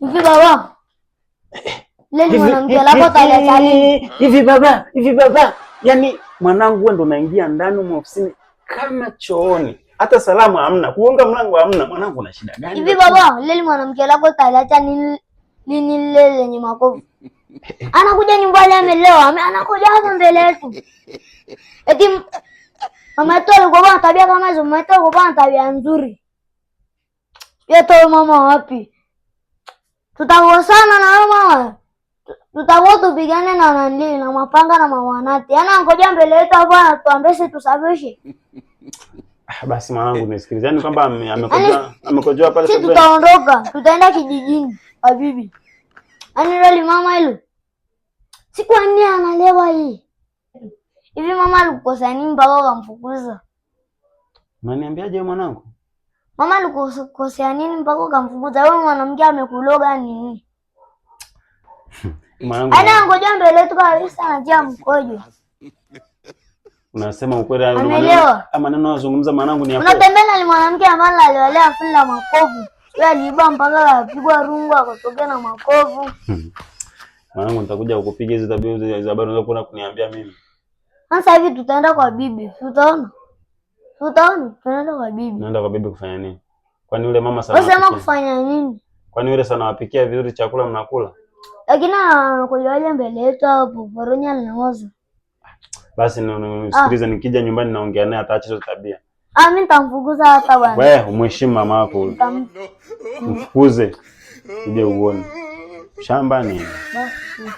Hivi baba. Leo mwanamke lako taliachali. Hivi baba, hivi baba. Yaani mwanangu wewe ndo unaingia ndani mwa ofisini kama chooni. Hata salamu hamna, kugonga mlango hamna. Mwanangu una shida gani? Hivi baba, leo mwanamke lako taliacha nini nini lile lenye makovu. Anakuja nyumbani amelewa, anakuja hapa mbele yetu. Eti mama yetu alikuwa na tabia kama hizo, mama yetu alikuwa na tabia nzuri. Yeto mama wapi? Tutakosana na wewe mama. Tutakuwa tupigane na nani na mapanga na mawanati. Yaani angoja mbele yetu hapo anatuambia sisi tusafishe. Ah, basi mwanangu nisikilize. Yaani kwamba amekojoa amekojoa pale Sisi sebuleni. tutaondoka, tutaenda kijijini habibi. Yaani loli mama hilo. Siku nne analewa hii. Hivi mama alikukosa nini mpaka ukamfukuza? Unaniambiaje mwanangu? Mama alikukosea nini mpaka ukamfukuza? Wewe mwanamke amekuloga nini? Mwanangu Yaani angoja mbele yetu kabisa anatia mkojo. unasema ukweli hayo maneno. Amelewa. Haya maneno unazungumza mwanangu ni ya kweli. Unatembea na mwanamke ambaye aliolea fuli la makovu. Yeye aliiba mpaka akapigwa rungu akatokea na makovu. Mwanangu nitakuja kukupiga hizo tabia hizo za habari unaweza kuona kuniambia mimi. Sasa hivi tutaenda kwa bibi. Tutaona. Tutaona tunaenda kwa bibi. Naenda kwa bibi kufanya nini? Kwani yule mama sana Wewe sema wapikia? kufanya nini? Kwani yule sana wapikia vizuri chakula mnakula? Lakini anakuja mbele yetu hapo, Foronya linaoza. Basi nisikilize, nikija nyumbani naongea naye ataacha hizo tabia. Ah, mimi nitamfukuza hata bwana. Wewe umheshimu mama yako huyo. Mfukuze uje uone. Shamba ni Basi.